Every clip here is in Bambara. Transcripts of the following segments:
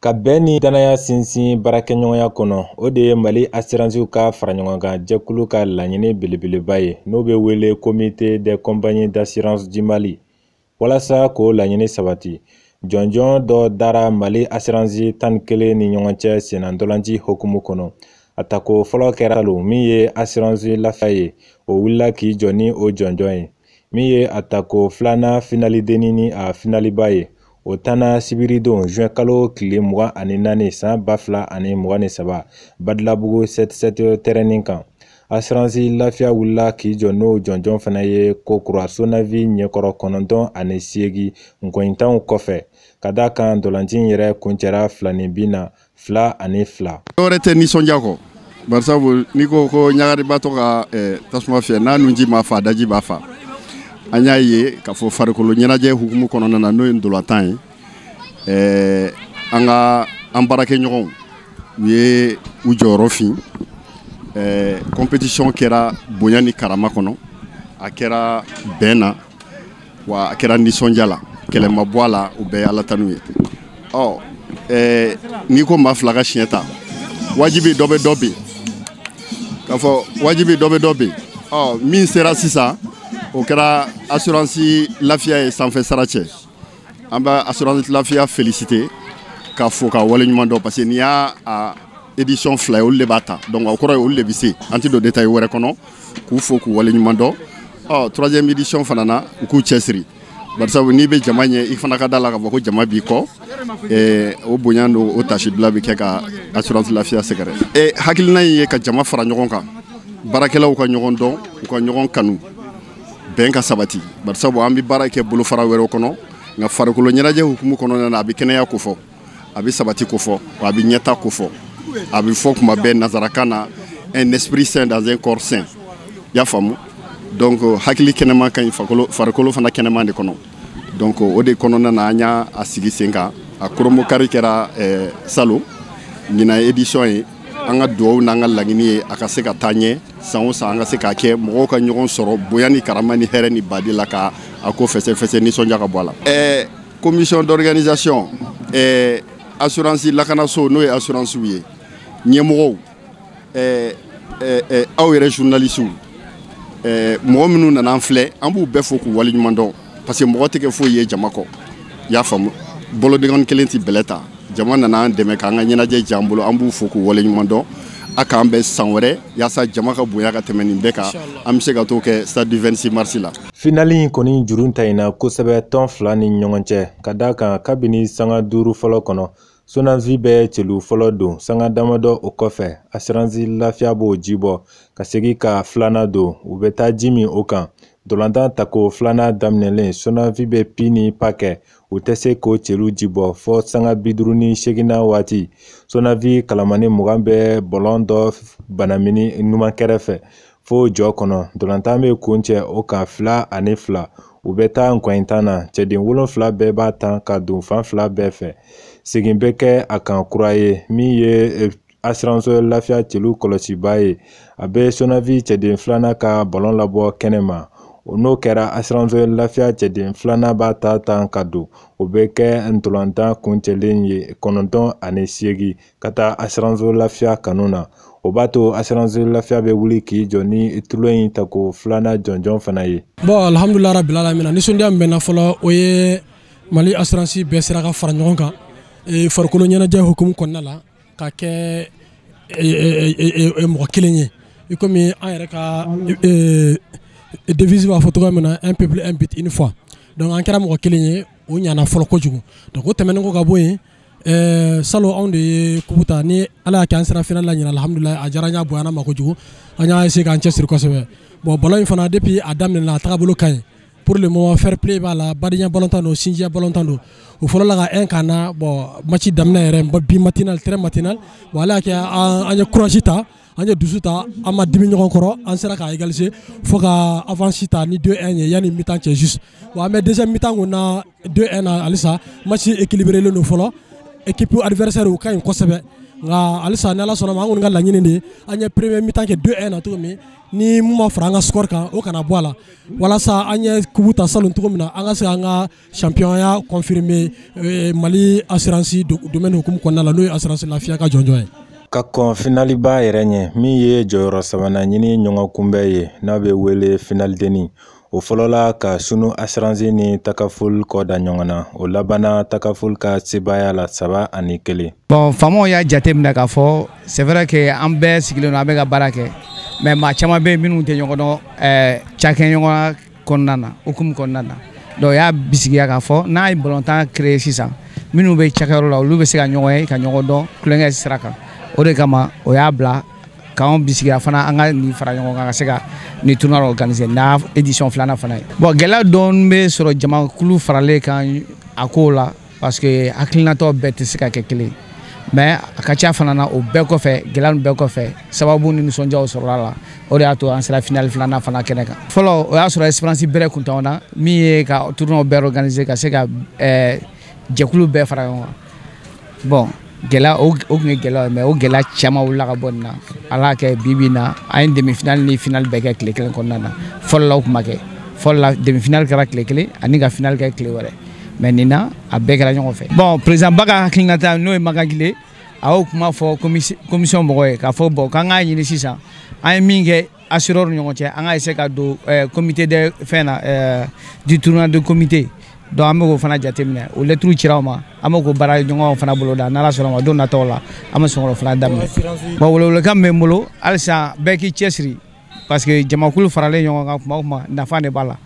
Ka bɛn ni danaya sinsin baarakɛɲɔgɔnya kɔnɔ, o de ye Mali asiransiw ka faraɲɔgɔnkan jɛkulu ka laɲini belebeleba ye, n'o bɛ wele Comité des compagnies d'assurance du Mali. Walasa k'o laɲini sabati, jɔnjɔn dɔ dara Mali asiransi 11 ni ɲɔgɔn cɛ sennantolaci hukumu kɔnɔ. A tako fɔlɔ kɛra lo min ye Assurance Lafiya ye, o wulila k'i jɔ ni o jɔnjɔn ye. Min ye a tako filanan finalidenni ni a finaliba ye, o tanna sibiridon juin kalo tile 24 san 2023 Badilabugu 7-7 tɛrɛnin kan. Assurance Lafiya wulila k'i jɔ n'o jɔnjɔn fana ye kokura Sonavi ɲɛkɔrɔ 98 nkɔyintanw kɔfɛ, ka da kan ntolanci in yɛrɛ kuncɛra 2 ni bin na, 2-2. Dɔwɛrɛ tɛ nisɔndiya kɔ, barisabu n'i ko ko ɲagaribatɔ ka tasuma fiyɛ, n'a nunji ma fa, daji b'a fa. An y'a ye k'a fɔ farikolo ɲɛnajɛ hukumu kɔnɔna na, n'o ye ntolantan ye, an ka an baarakɛɲɔgɔnw, u ye u jɔyɔrɔ fin. Compétition kɛra bonya ni karama kɔnɔ, a kɛra bɛn na, wa a kɛra nisɔndiya la, kɛlɛ ma bɔ a la. O bɛɛ ye Ala tanu ye. Ɔ n'i ko maa fila ka siɲɛ ta, wajibi dɔ bɛ dɔ bin, k'a fɔ wajibi dɔ bɛ dɔ bin. Ɔ min sera sisan, o kɛra Assurance Lafiya ye sanfɛ sara cɛ. An bɛ Assurance Lafiya féliciter ka fo ka waleɲuman dɔn, parce que n'i y'a a édition fila ye, olu de b'a ta. Donc o kɔrɔ ye olu de bɛ se. An tɛ don détail wɛrɛ kɔnɔ, k'u fo k'u waleɲuman dɔn. Ɔ troisième édition fana na, u k'u cɛsiri, barisabu n'i bɛ jama ɲɛ, i fana ka da la k'a fɔ ko jama b'i kɔ. O bonya don, o tasibila bɛ kɛ ka Assurance Lafiya sɛgɛrɛ. Hakilina in ye ka jama fara ɲɔgɔn kan, baarakɛlaw ka ɲɔgɔn dɔn, u ka ɲɔgɔn kanu, bɛn ka sabati, barisabu an bɛ baara kɛ bolofara wɛrɛw kɔnɔ, nka farikolo ɲɛnajɛ hukumu kɔnɔna na, a bɛ kɛnɛya kofɔ, a bɛ sabati kofɔ, wa a bɛ ɲɛta kofɔ. A bɛ fɔ kuma bɛɛ nanzarakan na: "Un esprit sain dans un corps sain." I y'a faamu? Donc hakili kɛnɛman ka ɲi farikolo fana kɛnɛman de kɔnɔ. Donc o de kɔnɔna na, an y'a a sigi sen kan. A koromokari kɛra salon, ɲinan édition ye. An ka dugawu n'an ka laɲini ye a ka se ka taa ɲɛ san o san, an ka se k'a kɛ, mɔgɔw ka ɲɔgɔn sɔrɔ bonya ni karama ni hɛrɛ ni badi la, ka a ko fɛsɛfɛsɛ, nisɔndiya ka bɔ a la. Commission d'organisation, assurance lakanaso, n'o ye assurance ye, ɲɛmɔgɔw, aw yɛrɛ journalistes, mɔgɔ minnu nana an filɛ, an b'u bɛɛ fo k'u waleɲuman dɔn, parce que mɔgɔ tɛ kɛ foyi ye jama kɔ. I y'a faamu? Bolodenkɔni kelen tɛ bɛlɛ ta. Jama nana an dɛmɛ k'an ka ɲɛnajɛ diya an bolo, an b'u fo k'u waleɲuman dɔn. A k'an bɛn san wɛrɛ, yaasa jama ka bonya ka tɛmɛ nin bɛɛ kan, an bɛ se ka t'o kɛ stade du 26 mars la. Finali in kɔni juru ta in na kosɛbɛ tɔn fila ni ɲɔgɔn cɛ, ka da kan kabini sanga 5 fɔlɔ kɔnɔ, Sonavi bɛ celu fɔlɔ don. Sanga damadɔ o kɔfɛ, Assurance Lafiya b'o ji bɔ ka segin ka filanan don. U bɛ taa ji min o kan. Ntolantan tako filanan daminɛlen, Sonavi bɛ pi ni pa kɛ, u tɛ se k'o celu ji bɔ fɔ sanga 58nan waati. Sonavi kalamani 20 bɛ bɔlɔn dɔ banamini numan kɛrɛfɛ fo jɔ kɔnɔ. Ntolantan bɛ kuncɛ o kan 2-2. U bɛ taa nkɔyintan na, cɛden wolonfila bɛɛ b'a tan ka don fan fila bɛɛ fɛ. Segin bɛ kɛ a kan kura ye. Min ye Assurance Lafiya celu kɔlɔsiba ye, a bɛ Sonavi cɛden filanan ka bɔlɔn labɔ kɛnɛ ma. N'o kɛra, Assurance Lafiya cɛden filanan b'a ta tan ka don. O bɛ kɛ ntolantan kuncɛlen ye, 98 ka taa Assurance Lafiya kanu na. O b'a to Assurance Lafiya bɛ wuli k'i jɔ ni tulon in tako filanan jɔnjɔn fana ye. Bon, alhamdulilah rabbil alamin. Nisɔndiya min bɛ n na fɔlɔ, o ye Mali assurance bɛɛ sera ka fara ɲɔgɔn kan farikolo ɲɛnajɛ hukumu kɔnɔna la, ka kɛ mɔgɔ kelen ye, i komi an yɛrɛ ka devise b'a fɔ cogoya min na: "Un peuple, un but, une foi." Donc an kɛra mɔgɔ kelen ye, o ɲana fɔlɔ kojugu. Donc o tɛmɛnen kɔ ka bɔ yen, salon anw de ye coupe ta. Ni Ala y'a kɛ an sera finale la ɲina, alhamdulilah, a diyara n ye, a bonyana ma kojugu. An y'a essayer k'an cɛsiri kosɛbɛ. Bon, ballon in fana, depuis a daminɛna, a tagabolo ka ɲi. Pour le moment, fair play b'a la, badenya ballon don, sinjiya ballon don. O fɔlɔ la ka 1 k'an na. Bon, match daminɛ yɛrɛ bi matinal, très matinal. Bon, Ala y'a kɛ an ye courage ta, an ye dusu ta, an ma dimi ɲɔgɔn kɔrɔ, an sera k'a égaliser fo ka avance ta ni 2-1 ye yanni mi-temps cɛ juste. Bon, an bɛ deuxième mi-temps kun na, 2-1 na halisa, match équilibré len don fɔlɔ. Équipe adversaire u ka ɲi kosɛbɛ. Nka halisa ni Ala sɔnna ma, an kɔni ka laɲini de, an ye premier mi-temps kɛ 2-1 na cogo min, ni mun ma fara an ka score kan, o kana bɔ a la, walasa an ye coupe ta salon cogo min na, an ka se an ka championnat confirmer Mali assurance domaine hukumu kɔnɔna la, n'o ye assurance lafiya ka jɔnjɔn ye. Ka kɔn finaliba yɛrɛ ɲɛ, min ye jɔyɔrɔ sabanan ɲini ɲɔgɔn kunbɛn ye n'a bɛ wele finalideni, o fɔlɔla ka Sunu Assurance ni Takaful kɔ da ɲɔgɔn na. O labanna Takaful ka sebaaya la 3-1. Bon, faamaw y'a jateminɛ k'a fɔ c'est vrai que an bɛɛ sigilen don, an bɛ ka baara kɛ, mais maa caman bɛ yen minnu tɛ ɲɔgɔn dɔn cakɛɲɔgɔnya kɔnɔna na, hukumu kɔnɔna na. Donc o y'a bisigiya k'a fɔ n'a ye balontan créer sisan, minnu bɛ cakɛyɔrɔ la, olu bɛ se ka ɲɔgɔn ye, ka ɲɔgɔn dɔn tulonkɛ sira kan. O de kama o y'a bila k'anw bisigiya fana an ka nin fara ɲɔgɔn kan ka se ka nin tournoi organiser n'a édition filanan fana ye. Bon, gɛlɛya dɔɔni bɛ sɔrɔ jamakulu faralen kan a kow la, parce que hakilinatɔ bɛɛ tɛ se ka kɛ kelen, mais a ka ca fana na. O bɛɛ kɔfɛ, gɛlɛya ninnu bɛɛ kɔfɛ, sababu ni nisɔndiyaw sɔrɔla la. O de y'a to an sera finale filanan fana kɛnɛ kan. Fɔlɔ, o y'a sɔrɔ expérience bɛrɛ kun t'anw na min ye ka tournoi bɛɛ organiser, ka se ka jɛkulu bɛɛ fara ɲɔgɔn kan. Bon, gɛlɛya o tun ye gɛlɛya ye, mais o gɛlɛya caman wulila ka bɔ nin na. Ala y'a kɛ, bi bi in na, an ye demi finale ni finale bɛɛ kɛ tile kelen kɔnɔna na. Fɔlɔ la, o tun ma kɛ. Fɔlɔ la, demi finale kɛra tile kelen ani ka finale kɛ tile wɛrɛ, mais nin na, a bɛɛ kɛra ɲɔgɔn fɛ. Bon, président ba ka hakilinata, n'o ye Magagile, a y'o kuma fɔ commission mɔgɔ ye k'a fɔ bon, k'an k'a ɲini sisan, an ye min kɛ assureur ni ɲɔgɔn cɛ, an k'a essayer ka don comité de fɛn na du tournoi de comité. Donc an bɛ k'o fana jateminɛ, o lettre cira o ma, an bɛ k'o baara ɲɔgɔnw fana boloda. N'Ala sɔnna ma, don nataw la, an bɛ sɔn k'o fana daminɛ. Bon, welewelekan min bɛ n bolo halisa, bɛɛ k'i cɛsiri, parce que jamakulu faralen ɲɔgɔn kan kuma o kuma, nafa de b'a la.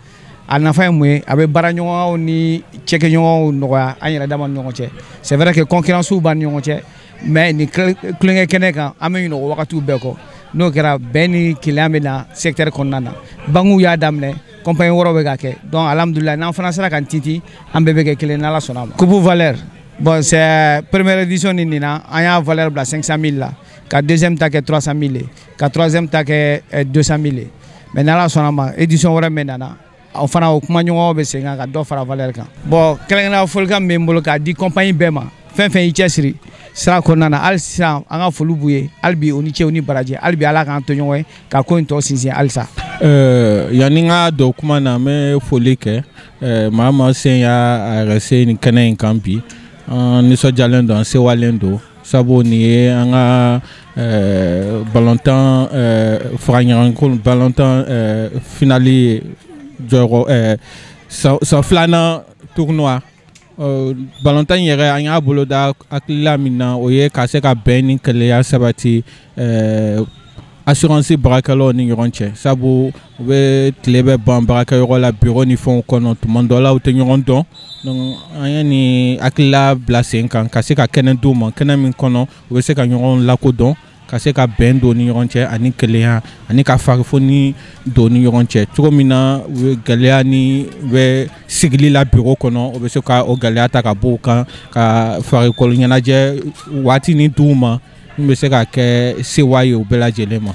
A nafa ye mun ye? A bɛ baara ɲɔgɔnyaw ni cɛkɛɲɔgɔnw nɔgɔya an yɛrɛ dama ni ɲɔgɔn cɛ. C'est vrai que concurrence b'an ni ɲɔgɔn cɛ, mais nin tulonkɛ kɛnɛ kan, an bɛ ɲinɛ o wagatiw bɛɛ kɔ. N'o kɛra, bɛn ni kelenya bɛ na secteur kɔnɔna na. Banques y'a daminɛ, compagnie wɛrɛw bɛ ka kɛ. Donc alhamdulilayi, n'an fana sera k'an tintin, an bɛɛ bɛ kɛ kelen n'Ala sɔnna ma. Coupe valeur, bon, c'est première édition ni nin na, an y'a valeur bila 500 000 la, ka deuxième ta kɛ 300 000 ye, ka troisième ta kɛ 200 000 ye. Mais n'Ala sɔnna ma, édition wɛrɛ min nana, o fana, o kumaɲɔgɔnw bɛ sen kan ka dɔ fara valeur kan. Bon, kɛrɛnkɛrɛnnenya folikan min bɛ n bolo k'a di compagnie bɛɛ ma, fɛn fɛn y'i cɛsiri sira kɔnɔna na, hali sisan an ka foli b'u ye. Hali bi, o ni ce, o ni baraji. Hali bi, Ala k'an to ɲɔgɔn ye ka ko in tɔ sinsin halisa. Yanni n ka don kuma na, n bɛ foli kɛ maa maa sen y'a a yɛrɛ se nin kɛnɛ in kan bi. An nisɔndiyalen don, an sewalen don, sabu nin ye an ka balontan faraɲɔgɔnko balontan finali ye, jɔyɔrɔ san filanan tournoi. Balontan in yɛrɛ, an y'a boloda hakilila min na, o ye ka se ka bɛn ni kelenya sabati assurance baarakɛlaw ni ɲɔgɔn cɛ, sabu u bɛ tile bɛ ban baarakɛyɔrɔ la, bureau ni fɛnw kɔnɔ, tuma dɔ la u tɛ ɲɔgɔn dɔn. Donc an ye nin hakilila bila sen kan ka se ka kɛnɛ d'u ma, kɛnɛ min kɔnɔ u bɛ se ka ɲɔgɔn lakodɔn, ka se ka bɛn don ni ɲɔgɔn cɛ ani kelenya ani ka farifoni don ni ɲɔgɔn cɛ, cogo min na u bɛ gɛlɛya ni u bɛ sigili la bureau kɔnɔ, o bɛ se ka o gɛlɛya ta ka bɔ u kan, ka farikolo ɲɛnajɛ waati ni d'u ma min bɛ se ka kɛ sewa ye u bɛɛ lajɛlen ma.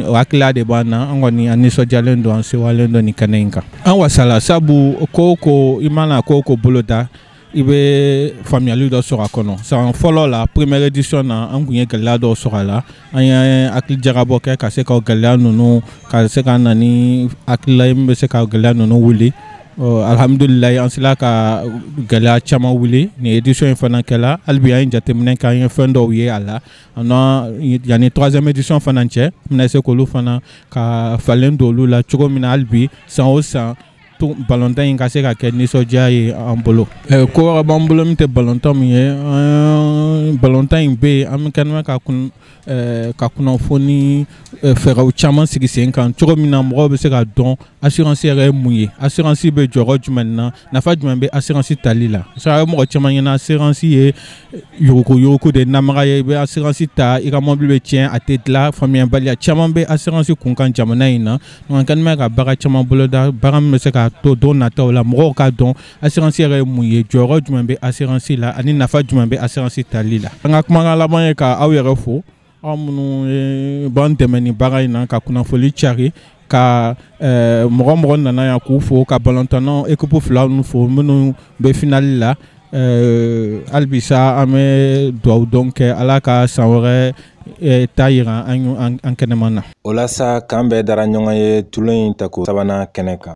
O hakilila de b'an na. An kɔni, an nisɔndiyalen don, an sewalen don nin kɛnɛ in kan. An wasala, sabu ko o ko i mana ko o ko boloda, i bɛ faamuyali dɔ sɔrɔ a kɔnɔ. San fɔlɔ la, première édition na, an kun ye gɛlɛya dɔw sɔrɔ a la. An ye hakili jagabɔ kɛ ka se ka gɛlɛya ninnu, ka se ka na ni hakilila ye min bɛ se ka gɛlɛya ninnu wuli. Alhamdulilayi, an sera ka gɛlɛya caman wuli. Nin édition in fana kɛla, hali bi an ye jateminɛ kɛ, an ye fɛn dɔw ye a la. An yanni troisième édition fana cɛ, an bɛna se k'olu fana ka falen don olu la cogo min na, hali bi san o san balontan in ka se ka kɛ nisɔndiya ye an bolo. Ko wɛrɛ b'an bolo min tɛ balontan min ye. Balontan in bɛ yen, an kɛlen bɛ ka kunnafoni fɛɛrɛw caman sigi sen kan, cogo min na mɔgɔw bɛ se ka dɔn assurance yɛrɛ ye mun ye, assurance bɛ jɔyɔrɔ jumɛn na, nafa jumɛn bɛ assurance tali la. Parce que a bɛ mɔgɔ caman ɲɛna, assurance ye yuruku yuruku de namara ye. I bɛ assurance ta, i ka mobili bɛ tiɲɛ, a tɛ dilan. Faamuyabaliya caman bɛ assurance kun kan jamana in na. Donc an kɛlen bɛ ka baara caman boloda, baara min bɛ se ka to don nataw la mɔgɔw k'a dɔn assurance yɛrɛ ye mun ye, jɔyɔrɔ jumɛn bɛ assurance la ani nafa jumɛn bɛ assurance tali la. An ka kumakan laban ye ka aw yɛrɛ fo, aw minnu b'an dɛmɛ nin baara in na ka kunnafoni cari, ka mɔgɔ mɔgɔ nana yan k'u fo, ka balontannaw équipe fila ninnu fo minnu bɛ finale la. Hali bi sa, an bɛ dugawu dɔn kɛ, Ala ka san wɛrɛ ta yira an kɛnɛman na. O la sa, k'an bɛɛ dara ɲɔgɔn ye tulon in tako sabanan kɛnɛ kan.